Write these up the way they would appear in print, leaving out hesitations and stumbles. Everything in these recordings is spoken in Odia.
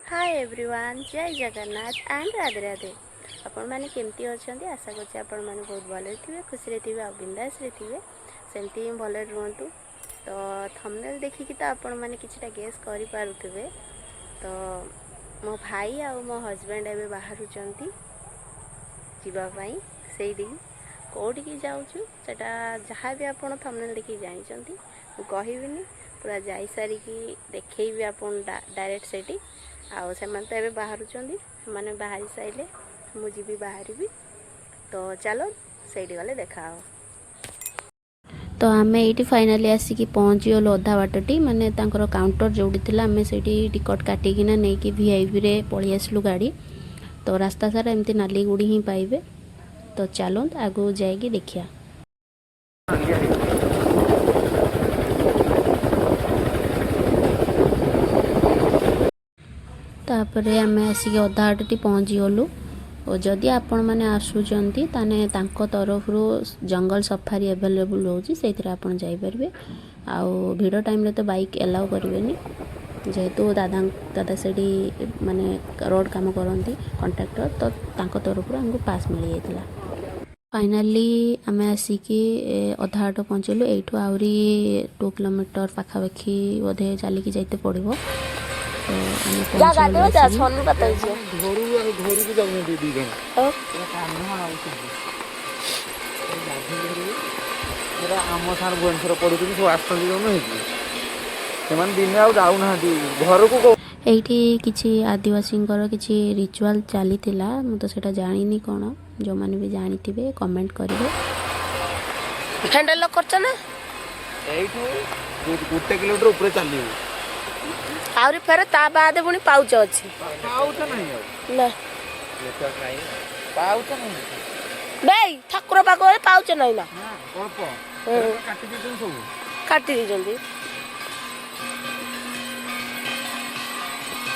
Hi everyone, Jai Jagannath and Radhe Radhe. ଆପଣମାନେ କେମିତି ଅଛନ୍ତି? ଆଶା କରୁଛି ଆପଣମାନେ ବହୁତ ଭଲରେ ଥିବେ, ଖୁସିରେ ଥିବେ ଆଉ ବିନ୍ଦାସରେ ଥିବେ। ସେମିତି ହିଁ ଭଲରେ ରୁହନ୍ତୁ। ତ ଥମ୍ବନେଲ୍ ଦେଖିକି ତ ଆପଣମାନେ କିଛିଟା ଗେସ୍ କରିପାରୁଥିବେ। ତ ମୋ ଭାଇ ଆଉ ମୋ ହଜବେଣ୍ଡ ଏବେ ବାହାରୁଛନ୍ତି ଯିବା ପାଇଁ ସେଇଠିକି। କେଉଁଠିକି ଯାଉଛୁ, ସେଟା ଯାହା ବି ଆପଣ ଥମ୍ବନେଲ୍ ଦେଖିକି ଜାଣିଛନ୍ତି, ମୁଁ କହିବିନି। ପୁରା ଯାଇସାରିକି ଦେଖେଇବି ଆପଣ ଡାଇରେକ୍ଟ ସେଇଠି। ଆଉ ସେମାନେ ତ ଏବେ ବାହାରୁଛନ୍ତି, ସେମାନେ ବାହାରି ସାରିଲେ ମୁଁ ଯିବି, ବାହାରିବି। ତ ଚାଲ, ସେଇଠି ଗଲେ ଦେଖା ହେବ। ତ ଆମେ ଏଇଠି ଫାଇନାଲି ଆସିକି ପହଞ୍ଚିଗଲୁ ଅଧା ବାଟଟି, ମାନେ ତାଙ୍କର କାଉଣ୍ଟର ଯେଉଁଠି ଥିଲା, ଆମେ ସେଇଠି ଟିକଟ୍ କାଟିକିନା ନେଇକି ଭିଆଇପିରେ ପଳେଇ ଆସିଲୁ ଗାଡ଼ି। ତ ରାସ୍ତା ସାରା ଏମିତି ନାଲି ଗୁଡ଼ି ହିଁ ପାଇବେ। ତ ଚାଲନ୍ତୁ, ଆଗକୁ ଯାଇକି ଦେଖିବା। ତାପରେ ଆମେ ଆସିକି ଅଧା ବାଟଟି ପହଞ୍ଚିଗଲୁ। ଓ ଯଦି ଆପଣମାନେ ଆସୁଛନ୍ତି, ତାହେଲେ ତାଙ୍କ ତରଫରୁ ଜଙ୍ଗଲ ସଫାରି ଆଭେଲେବୁଲ୍ ରହୁଛି, ସେଇଥିରେ ଆପଣ ଯାଇପାରିବେ। ଆଉ ଭିଡ଼ ଟାଇମ୍ରେ ତ ବାଇକ୍ ଏଲାଉ କରିବେନି। ଯେହେତୁ ଦାଦା ସେଇଠି ମାନେ ରୋଡ଼ କାମ କରନ୍ତି, କଣ୍ଟ୍ରାକ୍ଟର, ତ ତାଙ୍କ ତରଫରୁ ଆମକୁ ପାସ୍ ମିଳିଯାଇଥିଲା। ଫାଇନାଲି ଆମେ ଆସିକି ଅଧା ବାଟ ପହଞ୍ଚିଲୁ। ଏଇଠୁ ଆହୁରି 2 କିଲୋମିଟର ପାଖାପାଖି ବୋଧେ ଚାଲିକି ଯାଇତେ ପଡ଼ିବ। ତ ଆମେ ଯା ପହଞ୍ଚିଗଲୁ ଗାଧେଇବ ଯା। ଆସିକି। ସନୁପାତ ହେଇଯିବ। ଘରୁ ଆଉ ଘରକୁ ଯାଉନାହାନ୍ତି ଦି ଜଣ। ଆଉ କାହ୍ନୁ ଆଉ ସିବୁ ସେଟା ଆମ ସାର୍ ଭୁବନେଶ୍ୱର ପଢୁଛନ୍ତି, ସବୁ ଆସୁଛନ୍ତି। ଯୋଉ ନୁହେଁ କି, ସେମାନେ ଦିନେ ଆଉ ଯାଉନାହାନ୍ତି ଘରକୁ। ଏଇଠି କିଛି ଆଦିବାସୀଙ୍କର କିଛି ରିଚୁଆଲ୍ ଚାଲିଥିଲା। ମୁଁ ତ ସେଇଟା ଜାଣିନି କ'ଣ। ଯେଉଁମାନେ ବି ଜାଣିଥିବେ, କମେଣ୍ଟ କରିବେ। ହ୍ୟାଣ୍ଡେଲ ଲକ୍ କରିଛ ନା? ଏଇଠୁ 1 କିଲୋମିଟର ଉପରେ ଚାଲିବୁ। ଆହୁରି ଫେରେ ତା ବାଦେ ପୁଣି ପାଉଚ ଅଛି। ପାଉଛ ନାହିଁ ଆଉ। ନା। ପାଉଛ ନାହିଁ। ବେଇ ଠାକୁର ପାଖରେ ପାଉଚ ନାହିଁ ନା? ନା, ଅଳ୍ପ। କାଟି ଦେଇଛନ୍ତି ସବୁ। କାଟି ଦେଇଛନ୍ତି।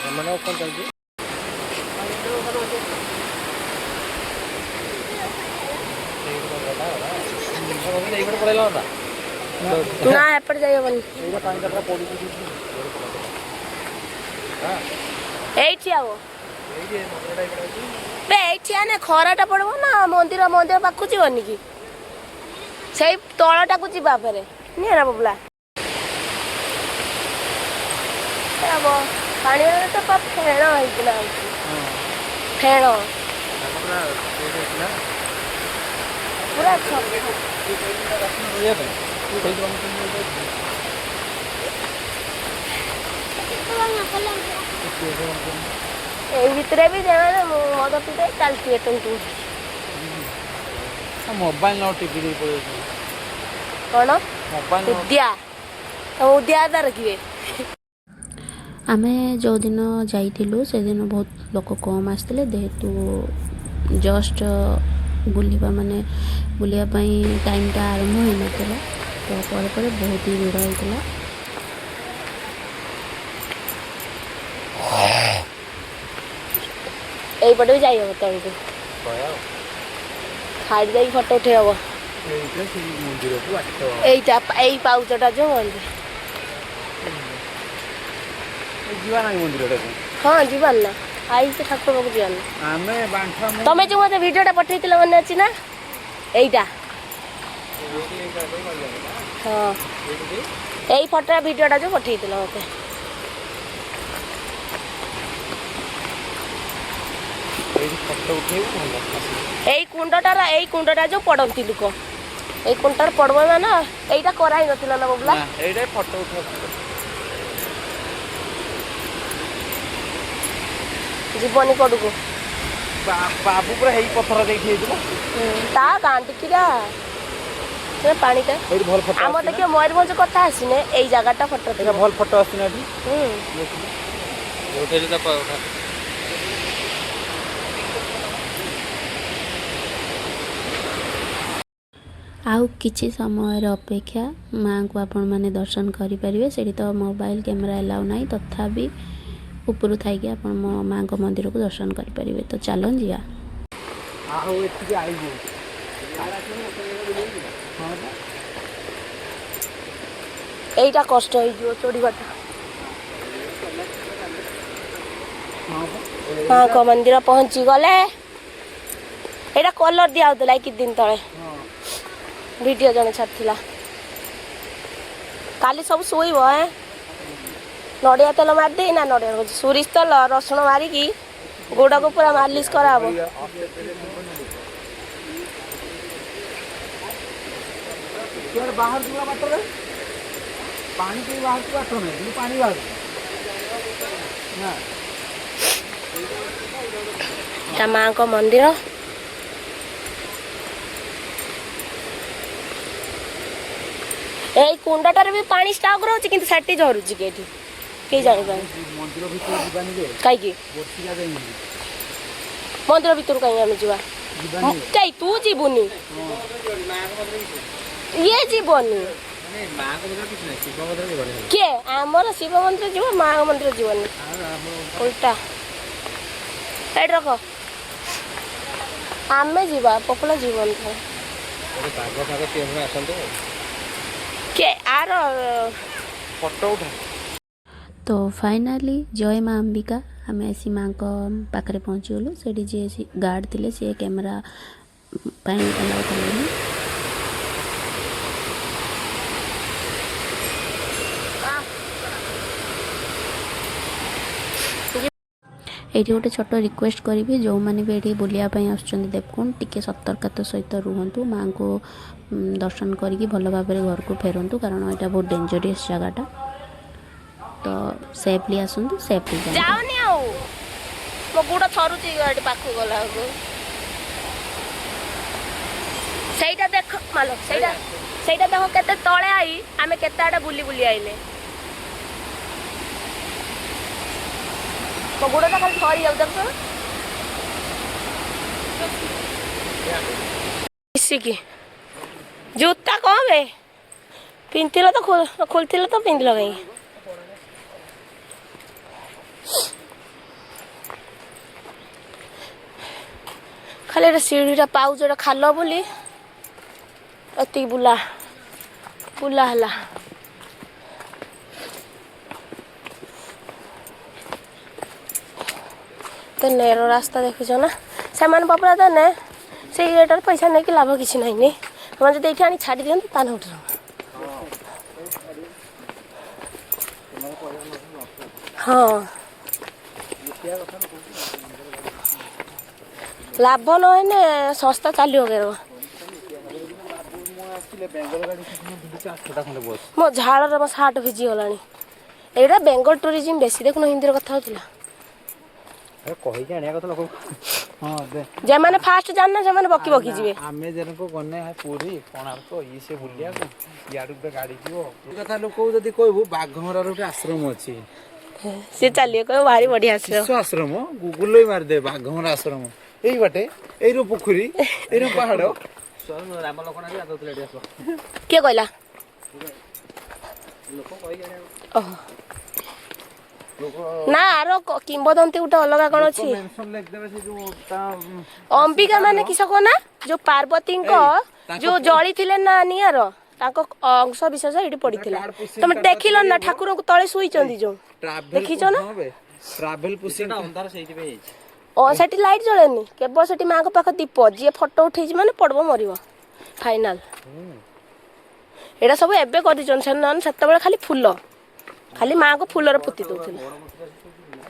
ଏମାନେ ଆଉ କ'ଣ ଚାଲିଛି? ଏଇପଟେ ପଳେଇଲା ନା? ନା, ଏପଟେ ଯାଇ ହବନି। ଏଇଟା ପାଣିଟା ପୁରା ପଡୁଛି। ଏଇଠି ଆଉ ଏଇଠି ମନ୍ଦିରଟା ଏଇପଟେ ଅଛି। ବେ ଏଇଠି ଆନେ, ଖରାଟା ପଡ଼ିବ ନା। ମନ୍ଦିର ମନ୍ଦିର ପାଖକୁ ଯିବନି କି, ସେଇ ତଳଟାକୁ ଯିବା ଫେରେ। ନିଏ ନା ବବୁଲା, ହବ ପାଣି ତ ପୁରା ଫେଣ ହେଇକିନା ହଉଛି। ଫେଣ। ପୁରା ସେଇଠି ଅଛି ନା? ପୁରା ସଫା। ରହିବା ପାଇଁ ସେଇଠି ଆମେ କେମିତି ଯାଇଛୁ? ଏଇ ଭିତରେ ବି ସେମାନେ ମଦ ପିଇ ଚାଲିଥିବେ ଟୁଙ୍କି। ମୋବାଇଲ ନ ଟିପି ଦେଇ ପଳେଇ। କ'ଣ? ମୋବାଇଲ। ଉଦ୍ୟା, ତମ ଉଦ୍ୟା ରଖିବେ। ଆମେ ଯେଉଁଦିନ ଯାଇଥିଲୁ, ସେଦିନ ବହୁତ ଲୋକ କମ୍ ଆସିଥିଲେ। ଯେହେତୁ ଜଷ୍ଟ ବୁଲିବା, ମାନେ ବୁଲିବା ପାଇଁ ଟାଇମ୍ଟା ଆରମ୍ଭ ହୋଇନଥିଲା। ତ ପରେ ପରେ ବହୁତ ହି ଭିଡ଼ ହେଇଥିଲା। ଏଇପଟେ ବି ଯାଇ ହବ ତଳକୁ, ସାଇଡ୍ ଯାଇକି ଫଟୋ ଉଠେଇ ହବ। ଏଇଟା ସେଇ ମନ୍ଦିରକୁ ବାଟ। ଏଇଟା ଏଇ ପାଉଚଟା ଯୋଉ ମନ୍ଦିର। ଯିବା ନାହିଁ ମନ୍ଦିରଟାକୁ? ହଁ, ଯିବାନି ନା? ଆଇଛି ଠାକୁର ପାଖକୁ, ଯିବାନି? ଆମେ ବାଣ୍ଠ। ତମେ ଯୋଉ ମତେ ଭିଡ଼ିଓଟା ପଠେଇଥିଲ, ମନେ ଅଛି ନା? ଏଇଟା, ହଁ, ଏଇ ଫଟୋ ଭିଡ଼ିଓଟା ଯୋଉ ପଠେଇଥିଲ ମତେ। ଏଇଠି ଫଟୋ ଉଠେଇବୁ, ଭଲ ଆସିବ। ଏଇ କୁଣ୍ଡଟାର, ଏଇ କୁଣ୍ଡଟା ଯୋଉ ପଡନ୍ତି ଲୋକ, ଏଇ କୁଣ୍ଡଟାରେ ପଡିବ ନା? ଏଇଟା କରାହେଇ ନଥିଲା ନା ବବୁଲା? ନା, ଏଇଟା ଫଟୋ ଉଠେଇବା। ଯିବନି କଡୁକୁ। ବାବୁ ପୁରା ହେଇ ପଥର ଦେଇକି ହେଇଥିଲା। ତା ଗାଣ୍ଡିକିରା ସେ ପାଣିଟା। ଏଇଠି ଭଲ ଫଟୋ। ଆମ ଦେଖିବ, ମୟୂରଭଞ୍ଜ କଥା ଆସିନେ ଏଇ ଜାଗାଟା ଫଟୋ ଏଇଟା ଥିବ। ଭଲ ଫଟୋ ଆସୁଛି ନା ଏଠି? ହୁଁ। ଉଠେଇଲି ତା ଉଠା। ଆଉ କିଛି ସମୟର ଅପେକ୍ଷା, ମାଆଙ୍କୁ ଆପଣମାନେ ଦର୍ଶନ କରିପାରିବେ। ସେଇଠି ତ ମୋବାଇଲ କ୍ୟାମେରା ଏଲାଉ ନାହିଁ, ତଥାପି ଉପରୁ ଥାଇକି ଆପଣ ମୋ ମାଆଙ୍କ ମନ୍ଦିରକୁ ଦର୍ଶନ କରିପାରିବେ। ତ ଚାଲନ୍ତୁ ଯିବା। ଆଉ ଏଠିକି ଆଇବୁ? ହଁ ପା। ଏଇଟା କଷ୍ଟ ହେଇଯିବ ଚଢିବାଟା। ମାଙ୍କ ମନ୍ଦିର ପହଞ୍ଚି ଗଲେ। ଏଇଟା କଲର ଦିଆ ହଉଥିଲା ଏଇ କିଛି ଦିନ ତଳେ, ଭିଡ଼ିଓ ଜଣେ ଛାଡ଼ିଥିଲା। କାଲି ସବୁ ଶୋଇବ ଏଁ, ନଡ଼ିଆ ତେଲ ମାରିଦେଇ, ନା ନଡ଼ିଆ କହୁଛି, ସୋରିଷ ତେଲ ରସୁଣ ମାରିକି ଗୋଡ଼କୁ ପୁରା ମାଲିସ କରାହବ। ସିଆଡ଼େ ବାହାରୁଛି ପୁରା ବାଟରେ ପାଣି। କେହି ବାହାରୁଛି ବାଟ ନାହିଁ, କିନ୍ତୁ ପାଣି ବାହାରୁଛି ନା। ତା ମାଙ୍କ ମନ୍ଦିର। ଏଇ କୁଣ୍ଡଟାରେ ବି ପାଣି ଷ୍ଟକ୍ ରହୁଛି, କିନ୍ତୁ ସେଠି ଝରୁଛି କି ଏଠି କେହି ଜାଣିପାରୁନି। ମନ୍ଦିର ଭିତରୁ ଯିବାନି ଯେ। କାହିଁକି? ବର୍ଷିକା ଯାଇନି। ମନ୍ଦିର ଭିତରୁ କାହିଁ ଆମେ ଯିବା? ଯିବାନି। କାଇଁ ତୁ ଯିବୁନି, ଇଏ ଯିବନି। କିଏ ଆମର ଶିବ ମନ୍ଦିର ଯିବ, ମାଙ୍କ ମନ୍ଦିର ଯିବନି, ଉଲ୍ଟା। ଏଇଠି ରଖ, ଆମେ ଯିବା, ପପୁଲା ଯିବନି ଥରେ। ବାଘ ଫାଘ କେଉଁଠୁ ଆସନ୍ତୁ। କିଏ ଆର ଫଟୋ ଉଠା। ତ ଫାଇନାଲି ଜୟ ମା ଅମ୍ବିକା, ଆମେ ଆସି ମାଙ୍କ ପାଖରେ ପହଞ୍ଚିଗଲୁ। ସେଠି ଯିଏ ଗାର୍ଡ଼ ଥିଲେ, ସିଏ କ୍ୟାମେରା ପାଇଁ ଆଲାଉ କଲେନି। ଏଇଠି ଗୋଟେ ଛୋଟ ରିକ୍ୱେଷ୍ଟ କରିବି, ଯେଉଁମାନେ ବି ଏଠି ବୁଲିବା ପାଇଁ ଆସୁଛନ୍ତି ଦେବକୁଣ୍ଡ, ଟିକେ ସତର୍କତା ସହିତ ରୁହନ୍ତୁ। ମାଆଙ୍କୁ ଦର୍ଶନ କରିକି ଭଲ ଭାବରେ ଘରକୁ ଫେରନ୍ତୁ, କାରଣ ଏଇଟା ବହୁତ ଡେଞ୍ଜରିୟସ୍ ଜାଗାଟା। ତ ସେଫଲି ଆସନ୍ତୁ, ସେଫଲି ଯାଆନ୍ତୁ। ଯାଉନି ଆଉ, ମୋ ଗୋଡ଼ ଥରୁଛି ଏଠି ପାଖକୁ ଗଲା ବେଳକୁ। ସେଇଟା ଦେଖ ମାଲୋ, ସେଇଟା ଦେଖ, କେତେ ତଳେ I ଆମେ କେତେ ଆଡ଼େ ବୁଲି ବୁଲି ଆଇଲେ। ମୋ ଗୋଡ଼ଟା ଖାଲି ଥରି ଯାଉ, ଦେଖ ମିଶିକି। ଜୁତା କଣ ବେ ପିନ୍ଧିଥିଲ ତ, ଖୋଲିଥିଲ ତ, ପିନ୍ଧିଲ କାହିଁକି? ଖାଲି ଏଟା ସିଢ଼ିଟା ପାଉଚଟା ଖାଲ ବୋଲି ଏତିକି ବୁଲା ବୁଲା ହେଲା। ତ ନେରୋ ରାସ୍ତା ଦେଖୁଛ ନା? ସେମାନେ ପପରା ତ ନେ ସେଇ ରେଟରେ ପଇସା ନେଇକି ଲାଭ କିଛି ନାହିଁ ନି। ସେମାନେ ଯଦି ଏଇଠି ଆଣି ଛାଡ଼ି ଦିଅନ୍ତି, ତାହେଲେ ଗୋଟେ ହଁ ଲାଭ ନହେଲେ ସଂସ୍ଥା ଚାଲିବ କେବେ? ମୁଁ ଆସିଥିଲେ ବେଙ୍ଗଲ ଗାଡ଼ି ସେଦିନ ବୁଲିଛି 8ଟା ଖଣ୍ଡେ ବସ୍। ମୋ ଝାଳରେ ମୋ ସାର୍ଟ ଭିଜିଗଲାଣି। ଏଇଟା ବେଙ୍ଗଲ ଟୁରିଜିମ୍ ବେଶୀ, ଦେଖୁନ ହିନ୍ଦୀରେ କଥା ହଉଥିଲା। କହିକି ଆଣିବା କଥା ଲୋକ। ହଁ ଦେ। ଯେମାନେ ଫାଷ୍ଟ ଜାଣିନ, ସେମାନେ ବକି ବକି ଯିବେ। ଆମେ ଯେନକ ଗନେ ପୁରୀ କୋଣାର୍କ ଇଏ ସେ ବୁଲିବାକୁ, ଇଆଡୁ ଗୋଟେ ଗାଡ଼ି ଯିବ। ଏ କଥା ଲୋକକୁ ଯଦି କହିବୁ ବାଘମରାର ଗୋଟେ ଆଶ୍ରମ ଅଛି, ସିଏ ଚାଲିବ, କହିବ ଭାରି ବଢିଆ ଆଶ୍ରମ। ଶିଶୁ ଆଶ୍ରମ। ଗୁଗୁଲରେ ବି ମାରିଦେବେ ବାଘମରା ଆଶ୍ରମ। ଏଇ ବାଟେ, ଏଇ ର ପୋଖରୀ, ଏଇ ର ପାହାଡ଼। ରାମ ଲକ୍ଷ୍ମଣ ଆସି ଗାଧଉଥିଲେ ଏଠି ଆସ। କିଏ କହିଲା? ଲୋକ କହିକି ଆଣିବା। ଓହୋ, ନା, ଆର କିମ୍ବଦନ୍ତୀ ଗୋଟେ ଅଲଗା କଣ ଅଛି। ମେନସନ ଲେଖିଦେବେ ସେ ଯୋଉ ତା ଅମ୍ବିକା ମାନେ କିସ କହନା, ଯୋଉ ପାର୍ବତୀଙ୍କ ଯୋଉ ଜଳିଥିଲେ ନା ନିଆଁର, ତାଙ୍କ ଅଂଶ ବିଶେଷ ଏଇଠି ପଡିଥିଲା। ତମେ ଦେଖିଲ ନା ଠାକୁରଙ୍କୁ ତଳେ ଶୋଇଛନ୍ତି ଯୋଉ? ଟ୍ରାଭେଲ ଦେଖିଛ ନା? ଟ୍ରାଭେଲ ପୁସିଂ ଅନ୍ଧାର ସେଇଥିପାଇଁ ହେଇଛି। ଓ, ସେଠି ଲାଇଟ୍ ଜଳେନି, କେବଳ ସେଠି ମାଙ୍କ ପାଖ ଦୀପ। ଯିଏ ଫଟୋ ଉଠେଇଛି ମାନେ ପଡିବ, ମରିବ, ଫାଇନାଲ। ଏଇଟା ସବୁ ଏବେ କରିଦେଇଛନ୍ତି ସେ, ନହେଲେ ସେତେବେଳେ ଖାଲି ଫୁଲ, ଖାଲି ମାଙ୍କୁ ଫୁଲରେ ପୋତି ଦଉଥିଲେ,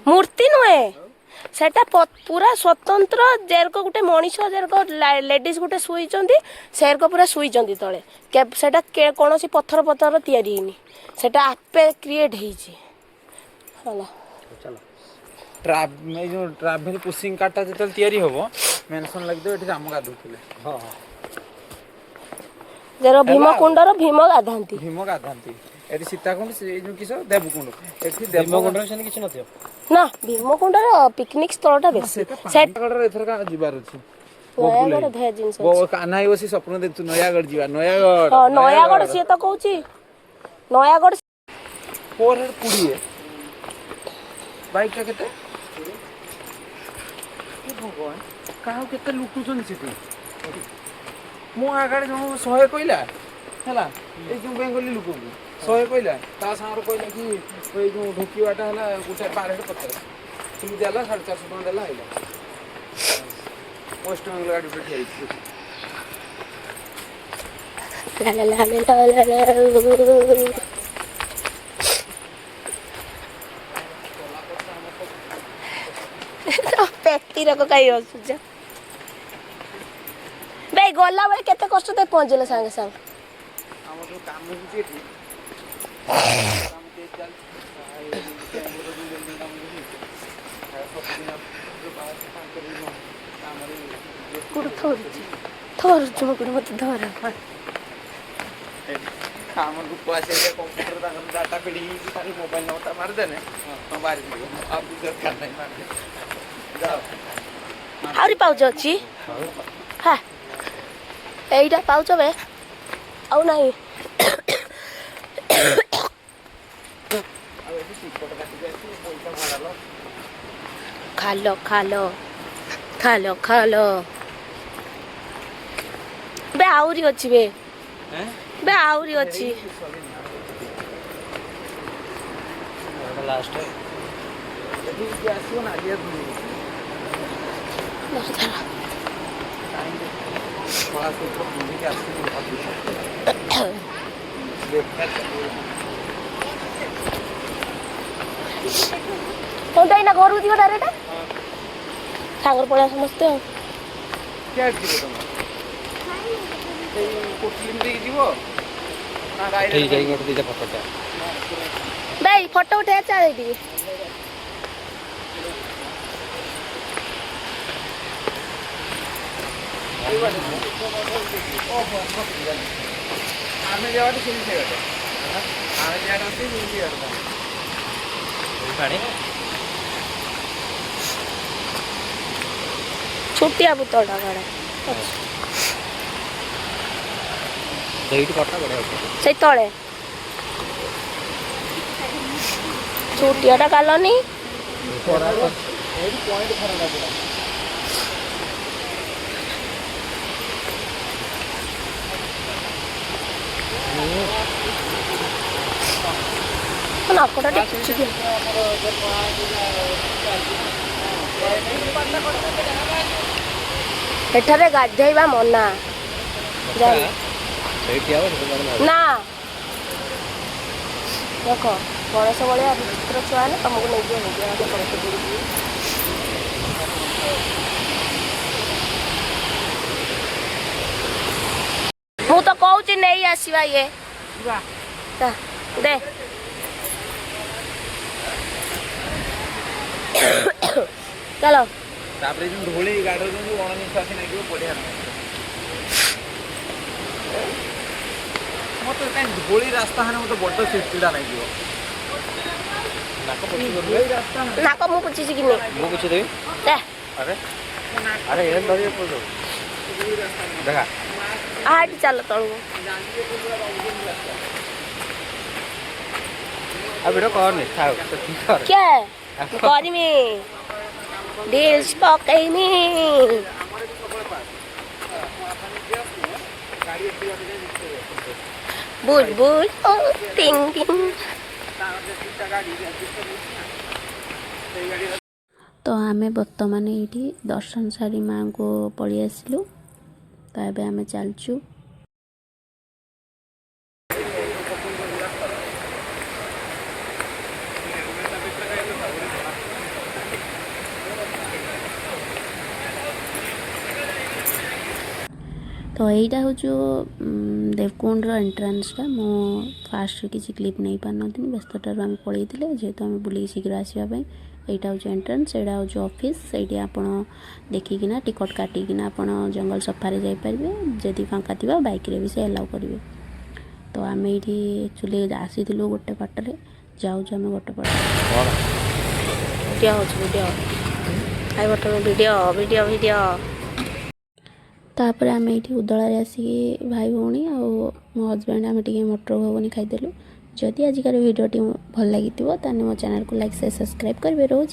ମୂର୍ତ୍ତି ନୁହେଁ। ସେଟା ପୁରା ସ୍ୱତନ୍ତ୍ର, ଯେରକ ଗୋଟେ ମଣିଷ, ଯେରକ ଲେଡିଜ ଗୋଟେ ଶୋଇଛନ୍ତି, ସେରକ ପୁରା ଶୋଇଛନ୍ତି ତଳେ। ସେଟା କୌଣସି ପଥର ପଥର ତିଆରି ହେଇନି, ସେଟା ଆପେ କ୍ରିଏଟ ହେଇଛି ହେଲା। ଚାଲ। ଏଇ ଯୋଉ ଟ୍ରାଭେଲ ପୁସିଂ କାର୍ଡଟା ଯେତେବେଳେ ତିଆରି ହବ, ମେନସନ ଲାଗିଦେବ ଏଠି ରାମ ଗାଧଉଥିଲେ। ହଁ। ଯେର ଭୀମ କୁଣ୍ଡର ଭୀମ ଗାଧାନ୍ତି। ଭୀମ ଗାଧାନ୍ତି ଏଠି। ସୀତାକୁଣ୍ଡ ସେ ଏଇ ଯୋଉ କିସ ଦେବକୁଣ୍ଡ, ଏଠି ଦେବକୁଣ୍ଡ ଭୀମକୁଣ୍ଡରେ ସେମିତି କିଛି ନଥିବ। ନା, ଭୀମକୁଣ୍ଡର ପିକନିକ ସ୍ଥଳଟା ବେଶୀ। ସେଟା ସେ ନୟାଗଡ଼ରେ ଏଥର ଯିବାର ଅଛି। ନୟାଗଡ଼ ଢେର ଜିନିଷ ଅଛି। କାହ୍ନା ବସି ସ୍ୱପ୍ନ ଦେଖୁଛୁ, ନୟାଗଡ଼ ଯିବା, ନୟାଗଡ଼। ହଁ, ନୟାଗଡ଼ ସିଏ ତ କହୁଛି ନୟାଗଡ଼। 4 ହେଡ୍ 20। ବାଇକଟା କେତେ? ହେ ଭଗବାନ, କାହାକୁ କେତେ ଲୁଟୁଛନ୍ତି ସେଠି। ମୋ ଆଗରେ ଜଣକୁ 100 କହିଲା, ହେଲା, ଏଇ ଯୋଉ ବେଙ୍ଗଲୀ ଲୋକଙ୍କୁ 100 କହିଲା, ତା ସାଙ୍ଗରେ କହିଲା କି ଏଇ ଯୋଉ ଢୋକିବାଟା ହେଲା ଗୋଟେ 12 ହେଡ୍ 50। ସେମିତି ହେଲା, 450 ଟଙ୍କା ଦେଲା, ଆଇଲା। ୱେଷ୍ଟବେଙ୍ଗଲ ଗାଡ଼ି ଗୋଟେ ଠିଆ ହେଇଛି। ଲା ଲା ଲା ଲା ଲା ଲା। ପେଟିରକ କାଇଁ ହସୁଛ ଭାଇ? ଗଲାବେଳେ କେତେ କଷ୍ଟ ଦେଇ ପହଞ୍ଚିଲେ ସାଙ୍ଗେ ସାଙ୍ଗେ। ଆମର ଯୋଉ କାମ ହଉଛି ଏଠି, କାମ ତିଆରି ଚାଲିଛି। ବାଙ୍ଗଲୋର ଯୋଉ ବିଲ୍ଡିଂ କାମ ହଉଛି, ସବୁଦିନ ଯୋଉ 5 ଦିନ କାମରେ। କୋଉଠି ଥରୁଛି, ଥରୁଛୁ ମୁଁ କୋଉଠି, ମତେ ଧର। ଆମ ଲୋକ ଆସିଲେ, କମ୍ପ୍ୟୁଟର ତାଙ୍କର ଡାଟା ଫିଡିଂ ହେଇଛି, ଖାଲି ମୋବାଇଲ ନମ୍ବରଟା ମାରିଦେନେ ହଁ ବାହାରି ପଡ଼ିବ, ଆଉ କିଛି ଦରକାର ନାହିଁ। ମାରିଦେ, ଯାଅ। ଆହୁରି ପାଉଛ ଅଛି। ହଁ, ଏଇଟା ପାଉଛ ବେ, ଆଉ ନାହିଁ। ଆଉ ଏଠି ଟିକଟ କାଟିକି ଆସିବୁ, ପଇସା ଭଡ଼ା ଲ। ଖାଲ ଖାଲ ଖାଲ ଖାଲ ବେ, ଆହୁରି ଅଛି ବେ। ଏଁ? ବେ, ଆହୁରି ଅଛି। ଲାଷ୍ଟ। ଏଠି କିଏ ଆସିବ ନା ଆଜିଆ ଧୁନି। ଧର, ଧର। କାହିଁକି କଳା ସୂତ୍ର ପିନ୍ଧିକି ଆସିବୁ ଭାବୁଛି ବେକାର ଚାଲିବ। ତମେ ତ ଏଇନା ଘରକୁ ଯିବ ଡାଇରେକ୍ଟ, ସାଙ୍ଗରେ ପଳେଇବା ସମସ୍ତେ ଆଉ। କ୍ୟାବ୍ ଯିବ ତମେ? ସେଇ କୋଟଲିଂ ଦେଇକି ଯିବ ନା ଠିକ ଡାଇରେକ୍ଟ? ଯାଇକି ଗୋଟେ ଦିଟା ଫଟୋଟା। ଭାଇ, ଫଟୋ ଉଠେଇବା ଚାଲ ଏଇଠିକି। ଆମେ ଯାବାଟେ ସେଇ ସେଇ ବାଟ, ଆମେ ଯାବାଟେ ଅଛି ସେଇ ସେଇ ବାଟ। ପାଣି। ଛୋଟିଆ ବୋତଲଟା କୁଆଡ଼େ? ସେଇଠି ଫଟୋ ବଢ଼ିଆ ଉଠେ। ସେଇ ତଳେ ଛୋଟିଆଟା କାଲନି। ଏଇଠି ପଏଣ୍ଟ ଖରାଟା ପୁରା। ନାକଟା ଟିକେ ଖୁଚୁଛି। ଏଠାରେ ଗାଧେଇବା ମନା ଯାଇ। ସେଇଠି ହବ, ସେଠି ମାନେ ଭାବି। ନା, ଦେଖ, ଗଣେଶ ଭଳିଆ ବିଚିତ୍ର ଛୁଆ ହେଲେ ତମକୁ ନେଇଯିବ, ନେଇଯିବ। ମୁଁ ତ କହୁଛି ନେଇ ଆସିବା ଇଏ। ତା, ଦେ, ଚାଲ। ତାପରେ ଯୋଉ ଧୂଳି ଗାଡୁଛନ୍ତି, ଅଣନିଶ୍ୱାସୀ ଲାଗିବ, ବଢିଆ ନାହିଁ। ମତେ କାଇଁ ଧୂଳି ରାସ୍ତା ହେଲେ ମତେ ବଡ ଚିଡ଼ଚିଡ଼ା ଲାଗିବ। ନାକ ପୋଛି କରିବେ। ଧୂଳି ରାସ୍ତା। ନାକ ମୁଁ ପୋଛିଛି କି ନି? ମୁଁ ପୋଛିଦେବି। ଦେ। ଆରେ ଆରେ, ଏମିତି ଧରିକି ପୋଛ, ଦେଖା। ଆ, ଏଠି ଚାଲ ତଳକୁ। ଆଉ ଭିଡ଼ିଓ କରନି, ଥାଉ, ସେତିକି କର। କିଏ ମୁଁ କରିମି, ରିଲ୍ସ ପକେଇମି। ଆମର ବି ସବୁବେଳେ ପାସ୍। ମୋ ବାପା ନିଜେ ଆସିବ, ଗାଡ଼ି ଏତିକି ବାଟ ଯାଏ ଦେଖିଦେବେ। ବୁଲ ବୁଲ ଓ ଟିଙ୍ଗ ଟିଙ୍ଗ। ତାଙ୍କର ଯେତିକିଟା ଗାଡ଼ି ରେଜିଷ୍ଟର ହେଇଛି ନା, ସେଇ ଗାଡ଼ି। ତ ଆମେ ବର୍ତ୍ତମାନ ଏଇଠି ଦର୍ଶନ ସାରି ମାଆଙ୍କୁ ପଳେଇ ଆସିଲୁ। ତ ଏବେ ଆମେ ଚାଲିଛୁ। ତ ଏଇଟା ହେଉଛି ଦେବକୁଣ୍ଡର ଏଣ୍ଟ୍ରାନ୍ସଟା। ମୁଁ ଫାଷ୍ଟରେ କିଛି କ୍ଲିପ୍ ନେଇପାରିନଥିଲି, ବ୍ୟସ୍ତଟାରୁ ଆମେ ପଳେଇଥିଲେ, ଯେହେତୁ ଆମେ ବୁଲିକି ଶୀଘ୍ର ଆସିବା ପାଇଁ। ଏଇଟା ହେଉଛି ଏଣ୍ଟ୍ରାନ୍ସ, ଏଇଟା ହେଉଛି ଅଫିସ୍। ସେଇଠି ଆପଣ ଦେଖିକିନା ଟିକଟ୍ କାଟିକିନା ଆପଣ ଜଙ୍ଗଲ ସଫାରି ଯାଇପାରିବେ। ଯଦି ଫାଙ୍କା ଥିବ, ବାଇକ୍ରେ ବି ସେ ଆଲାଉ କରିବେ। ତ ଆମେ ଏଇଠି ଆକ୍ଚୁଆଲି ଆସିଥିଲୁ ଗୋଟେ ବାଟରେ, ଯାଉଛୁ ଆମେ ଗୋଟେ ବାଟ। କ'ଣ? ଭିଡ଼ିଓ ହେଉଛି, video I button, video, video, video. ତାପରେ ଆମେ ଏଇଠି ଉଦଳାରେ ଆସିକି ଭାଇ ଭଉଣୀ ଆଉ ମୋ ହଜବେଣ୍ଡ ଆମେ ଟିକେ ମଟର ଘୁଗୁନି ଖାଇଦେଲୁ। ଯଦି ଆଜିକାର ଭିଡ଼ିଓଟି ଭଲ ଲାଗିଥିବ, ତାହେଲେ ମୋ ଚ୍ୟାନେଲକୁ ଲାଇକ୍, ସେୟାର, ସବସ୍କ୍ରାଇବ୍ କରିବେ। ରହୁଛି।